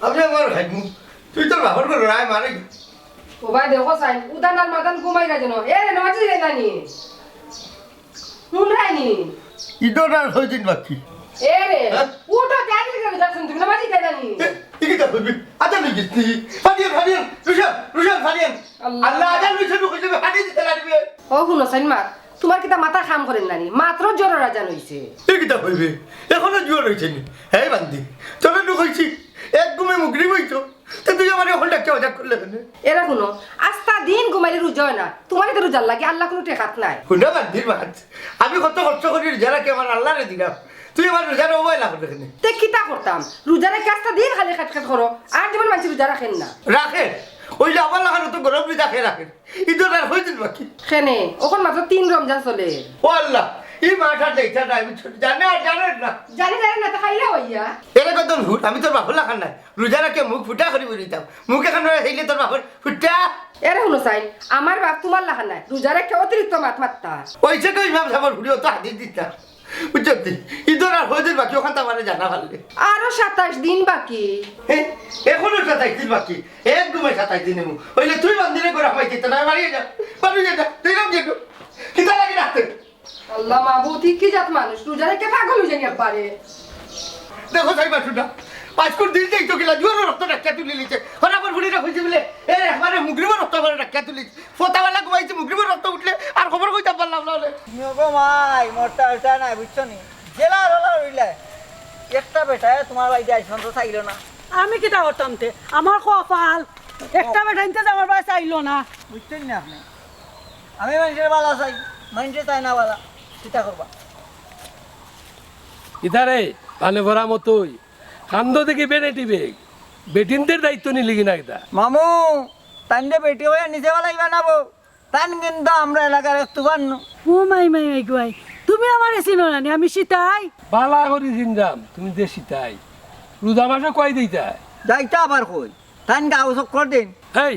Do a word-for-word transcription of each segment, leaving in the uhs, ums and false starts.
আমি আমার খাইমু। তুই তোর বাপর ঘর রায় মারে। ও ভাই, দেখো চাইন, উদান আর মাদান ঘুমাই গেছে না। এ রে, নামাজি রে নানি। হুনরায়নি। ইদর আর ছয় দিন বাকি। এ রে, হ্যাঁ? উঠো, জানি রে, যাচ্ছেন তুমি, নামাজি রে নানি। এ, ই কিতা কইবি? আজান অই গেছে। ফারিয়ান, ফারিয়ান, রুশান, রুশান, ফারিয়ান। আল্লাহ। আল্লাহ, আজান অইছে, নুক অইছে, ফারিয়ান দিতে লাগবে। ও হুনো, চাইন মা, তুমার কিতা মাথা কাম করের নানি? মাত্র জোহরর আজান অইছে। ই কিতা কইবি? এখনো জোহর অইছে নি? হে বান্দি, তোরে নু কইছি, এক ঘুমে মুগরিব অইতো। তে তুই আমারে অখন ডাকিয়া অজান করলে কেনে? এরে হুনো, আস্তা দিন ঘুমাইলে রোজা অয় না। তুমার ইতা রোজার লাগি আল্লাহ কুনু টেকাত নাই। হুনো বান্দির মাত, আমি কত কষ্ট করি রোজা রাখি আমার আল্লারে দিলাম। তুই আমার রোজারে অবহেলা করলে কেনে? তে কিতা করতাম? রোজা রাখি আস্তা দিন খালি খেটখেট করো। আর যেমন মানষে রোজা রাখের না। রাখের? অইলে আমার লাখান অত গরম রোজা কে রাখের? ইদর আর ছয় দিন বাকি। কেনে, অখন মাত্র তিন রমজান চলের। ও আল্লাহ, ই মাস আর যাইতা নায়, আমি ছোট জানে আর জানে না। জানে জানে না, তো খাইলা অইয়া। এরে কত হুট, আমি তোর বাপর লাখান নায়। রোজা রাখিয়া মুখ ফুটা করি বলিতাম। মুখ অখন অইলে তোর বাপর ফুটা। এরে হুনো চাইন, আমার বাপ তুমার লাখান নায়। রোজা রাখিয়া অতিরিক্ত মাত মাততা। অইছে কই ইমাম সাবর ফুড়ি, অত হাদিস দিতা। বুঝছস নি? ইদর আর ছয় দিন বাকি, অখান তো আমারে জানা পারলে। আরো সাতাইশ দিন বাকি। হে, অখনো সাতাইশ দিন বাকি। এক ঘুমে সাতাইশ দিন অইবো। অইলে তুই বান্দিরে ঘরো হামাই দিতে না, বাড়িয়ে যা, বাড়িয়ে যা, তুই রাম যেটু। কিতা লাগি রাখতে? আল্লাহ মাবুদ, ই কি জাত মানুষ? রোজা রাখিয়া পাগল অই যাইন একবারে। দেখো চাইন মা, হুনো, আইজকুর দিন যাইতো কিলা, জোহরর রক্ত ডাকিয়া তুলিলিছে। খরাপর ফুড়িরে কইছে বলে, এ, একবারে মুগরিবর রক্ত আমারে ডাকিয়া তুলিছে। ফতাওয়ালা ঘুমাইছে, মুগরিবর রক্ত উঠলে আর খবর কইতাম পারলাম না অনে। নিও গো মাই, মরতা উল্টা নাই, বুঝছো নি? জেলা রলা রইলা। একটা বেটায় তুমার বাড়িত আইজ পর্যন্ত চাইলো না। আমি কিতা করতাম তে? আমার কপাল। একটা বেটাইন্তে যে আমার বাড়ি চাইলো না। বুঝছইন না আপনে? আমি মানষরে বালা চাই, মানষে চায় না বালা। কিতা করবা? ইতারে, পানে ভরা মতই। কান্দো দেখি বেনেটি বেগ। বেটিন্তর দায়িত্ব নিলি কি না কিতা? মামু, তাইনরে বেটি অইয়া নিজে বালাইবা না বউ? তাইন কিন্তু আমরা এলাকার এক তুফান নু। ও মাই, মাই, মাই গো মাই, তুমি আমারে চিনো না নি? আমি সিতাই। বালা করি চিনরাম, তুমি যে সিতাই। রোজা মাসো কই যাইতায়? যাইতা আবার কই? তাইন গাঁও চক্কর দেইন। এই,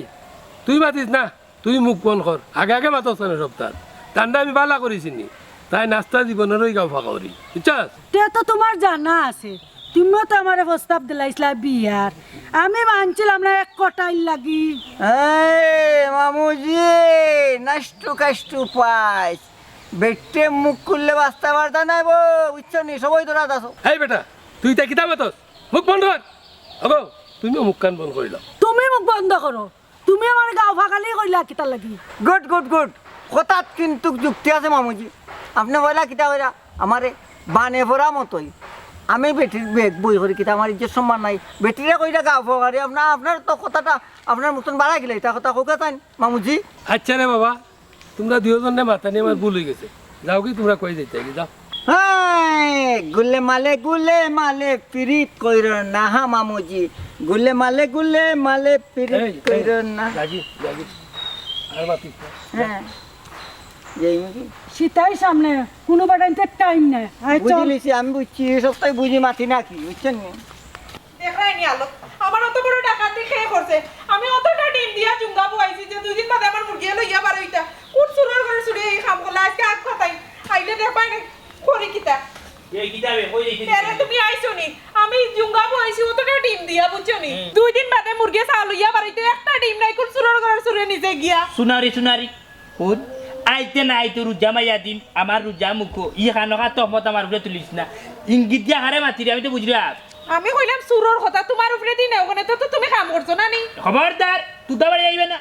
তুই মাতিস না, তুই মুখ বন্ধ কর। আগে আগে মাতস কেনে সবতার? তানরে আমি বালা করি চিনি। তাইন আস্তা জীবনর অউ গাঁও ফাঁকা করি, বুঝছস? তে তো তুমার জানা আছে। তুমিও তো আমারে প্রস্তাব দিলাইছলা বিয়ার। আমি মানছিলাম না এক কটাইল লাগি। এই মামুজি, নাষ্টু কাষ্টু পাইছ। বেটিয়ে মুখ খুললে বাঁচতা পারতা নায় বউ, বুঝছো নি? সবই ধরা দাসো। এই বেটা, তুই ইতা কিতা মাতস? মুখ বন্ধ কর। ওগো, তুমিও মুখখান বন্ধ করিলাও। তুমি মুখ বন্ধ করো। তুমি আমারে গাঁও ফাঁকালি কইলা কিতার লাগি? Good, good, good. কথাত কিন্তু যুক্তি আছে মামুজি। আপনে কইলা কিতা কইরা? আমারে বানে ভরা মতই। আমি বেটির বেগ বই করি কিতা, আমার ইজ্জত সম্মান নাই? বেটিরে কইরা গাঁও ফাঁকালি, আপনা-, আপনার তো কথাটা, আপনার মতন বাড়াই গেলে, ইতা কথা কউক্কা চাইন, মামুজি। আচ্ছা রে বাবা, তুমরা দুইওজনরে মাতানি আমার ভুল অই গেছে। যাওগি তুমরা কই যাইতায় গি, যাও। হ্যাঁ, গুলে মালে গুলে মালে পিরিত কইরো না হা মামুজি। গুলে মালে গুলে মালে পিরিত এই, এই, কইরো না। যাগি, যাগি। আর মাতিস না। হ্যাঁ। যাই মুজি। সিতাই সামনে, কুনু বেটাইন্তর টাইম নাই। আয় চল। বুঝিলিছি, আমি বুঝছি, সবতাই বুঝি মাতি নাকি, বুঝছইন নি? দেখরায়নি আলো, আমার অত বড় ডাকাতি কে করছে? আমি অতটা ডিম দিয়া জুঙ্গা বুয়াইছি যে দুইদিন বাদে আমার মুরগিয়ে লইয়া বারইতা। কুন চুরর ঘরর চুরে ই কাম করলা? আইজকে আগ পাতাই, আইলে দেখবায়নি করি কিতা। এই কিতা বে, কই যাইতে এরে, তুমি আইছো নি? আমি জুঙ্গা বুয়াইছি অতটা ডিম দিয়া, বুঝছো নি? হুম। দুইদিন বাদে মুরগিয়ে ছাও লইয়া বারইতো, একটা ডিম নাই, কুন চুরর ঘরর চুরে নিছে গিয়া। সুনারি, সুনারি। হুন, আইতে না আইতে রোজা মাইয়া দিন, আমার রোজা মুখো, ই খানোখা তহমত আমার উপরে তুলিস না। ইঙ্গিত দিয়া কারে মাতিরে, আমি তো বুঝিরাম। আমি কইলাম চুরর কথা, তুমার উপরে দিন না, অখানো তো, তো তুমি কাম করছো না নি? খবরদার, তুতা বাড়ি আইবে না।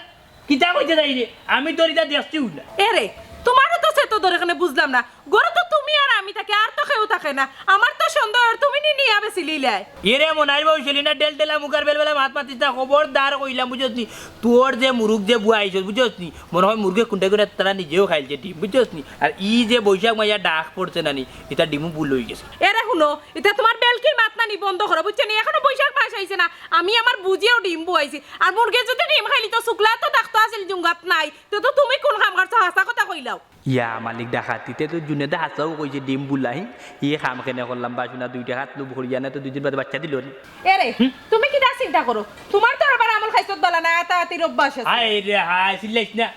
কিতা কইতে যাই রে? আমি তোর ইতা দেখছিউ না। এরে, তুমারও তো সে তো ধরে এখানে বুঝলাম না। ঘরো তো তুমি আর আমি থাকি, আর তো কেউ থাকে না। আমার তো সন্দেহ অর তুমি নি নিয়া বেচিলিলায়। এরে মনাইর বউ, ছিলি না ডেল ডেলা মুখার বেল বেলা মাত মাতিস না, খবরদার কইলাম, বুঝছস নি? তোর যে মুরুগ যে বুয়াইছস, বুঝছস নি? মনে অয় মুরগে কুন্টাই করে তারা নিজেও খাইলছে ডিম, বুঝছস নি? আর ই যে বৈশাখ মাইয়া ডাক পড়ছে না নি, ইতা ডিমু ভুল অই গেছে। এরে হুনো, ইতা তুমার বেলকির মাত না নি, বন্ধ করো, বুঝছো নি? এখনো বৈশাখ মাস আইছে না, আমি আমার বুঝিয়াও ডিম বুয়াইছি। আর মুরগে যদি ডিম খাইলি তো শুকলা তো থাকতো আছিল, জুঙ্গাত নাই। তে তো তুমি কুন কাম করছো, হাছা কথা কইলাও। ইয়া মালিক ডাকাত, ইতে তো জুনেদে হাছাউ কইছে ডিম বুলাই। ই কাম কেনে করলাম বা শুনা, দুই টেকাত লুভ করিয়া না তো দুইদিন বাদে বাইচ্চা দিলো নি। এরে, হুম? তুমি কিতা চিন্তা করো? তুমার তো আবার আমল খাইছত বালা না, আতাআতির অভ্যাস আছে। হায় রে হায়, চিল্লাইস না।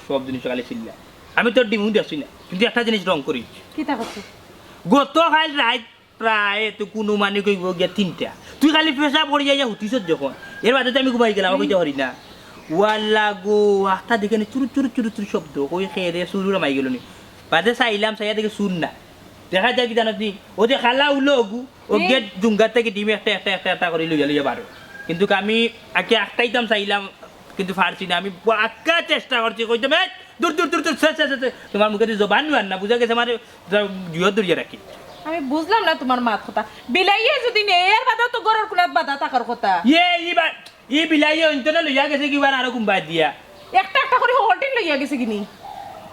সব জিনিস খালি চিল্লা। আমি তোর ডিমু দেখছি না, কিন্তু একটা জিনিস রং করি। কিতা করছো? গত কাইল রাইত প্রায় তো কুনু মানি কইব গিয়া তিনটা। তুই খালি পেশাব করিয়া ইয়া হুতিছস যখন, এর বাদে তো আমি ঘুমাই গেলাম, কইতে পারি না। ওয়াল্লা গো, আখতা দেখে নি চুরু চুরু চুরু চুরু শব্দ, কই খে রে, চুরু রামাই গেল নি। বাদে চাইলাম, চাইয়া দেখি চুর না। দেখা যায় কি জানো তুই, ও যে খালা উলো ওগু, ও হুম। গেট জুঙ্গার থেকে ডিম একটা একটা একটা একটা করে লইয়া লইয়া বারো। কিন্তু আমি আগে আটকাইতাম চাইলাম, কিন্তু পারছি না। আমি আক্কা চেষ্টা করছি, কইতাম, "এই, দূর, দূর, দূর, দূর, সে, সে, সে, সে।" তোমার মুখে দিয়ে জবান নুয়ার না, বুঝা গেছে আমার জুয়া ধরিয়া রাখি। আমি বুঝলাম না তোমার মাত কথা। বিলাইয়ে যদি নেই, এর বাদেও তো ঘরর কোনাত বাধা থাকার কথা। ইয়ে, ই বা-, ই বিলাইয়ে অন্তরে লইয়া গেছে কি বার আরো কুম্বাই দিয়া। একটা একটা করে হকলটিন লইয়া গেছে কিনি?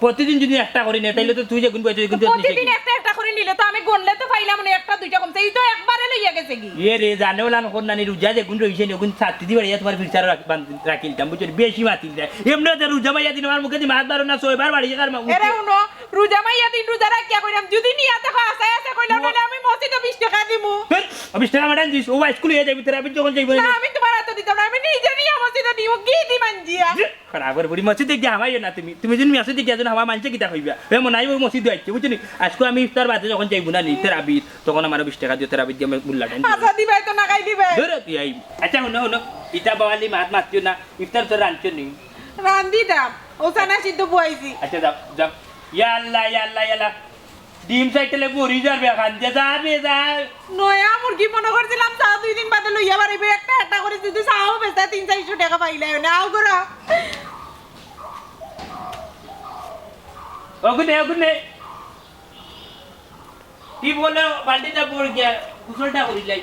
প্রতিদিন যদি একটা করে নে, তাইলে তো তুই যেগুন বইতে যেগুন তো প্রতিদিন একটা একটা করে নিলে তো আমি গনলে তো পাইলাম না, একটা দুইটা কমছে। এই তো একবারে লইয়া গেছে কি? ইয়ে রে, জানে ওলা নকর নানি, রোজা যেগুন রইছে নি, ওগুন ছাত্তি দিবার ইয়া তোমার ফিরচার রাখ-, বান্ধ-, রাখিলতাম, বুঝছো? বেশি মাতিল দেয়। এমনি তো রোজা মাইয়া দিন আমার মুখে দি মাত বারো না, ছয়বার বাড়ি কার মা-, এরে হুনো, রোজা মাইয়া দিন রোজা রাখিয়া কইরাম, যদি নিয়া দেখো আসায় আসায় কইলাম, ও- নাহলে আমি মসজিদো বিশ টাকা দিমু। ধ্যাৎ, বিশ টাকা ম্যাডাম দিস, ও স্কুলে যাইবি, তোর আবির যখন যাইবো না, আমি তোমার হাতে দিতাম না, আমি নিজে নিয়া মসজিদো নিমু, কি দি মানজিয়া? খারাপ করে বুড়ি মসজিদে গিয়া হামাইও না তুমি। তুমি যদি মসজিদে গিয়া যদি হামা মানছে কিতা কইবা? এ মনে হয় ওই মসজিদে আইছে, বুঝছো নি? আজকে আমি ইফতার বাদে যখন যাইবো না নি, তেরাবির, তখন আমার বিশ টাকা দিও, তেরাবির দিয়ে আমি মূল্যটা নিয়ে আচ্ছা, দিবাই তো না খাই দিবাই। ধরো তুই আই। আচ্ছা, হুনো, হুনো। ইতা বাওয়ালি মাত মাতিও না। ইফতার তো রানছো নি? রান্দি দাম। ও সানা সিদ্ধ বইছি। আচ্ছা, যাও, যাও। ইয়া আল্লাহ, ইয়া আল্লাহ, ইয়া আল্লাহ। ডিম সাইকেলে পড়ি যাবে, খান দিয়ে যাবে, যা। নয়া মুরগি মনে করছিলাম, চা দুই দিন বাদে লইয়া বাড়িবে। একটা একটা করে যদি চাও বেচা তিন চারশো টাকা পাইলে, নাও করো। ওগুনে, ওগুনে। কি বলো, বালতিটা পড় গিয়া, গোসলটা করি যাই।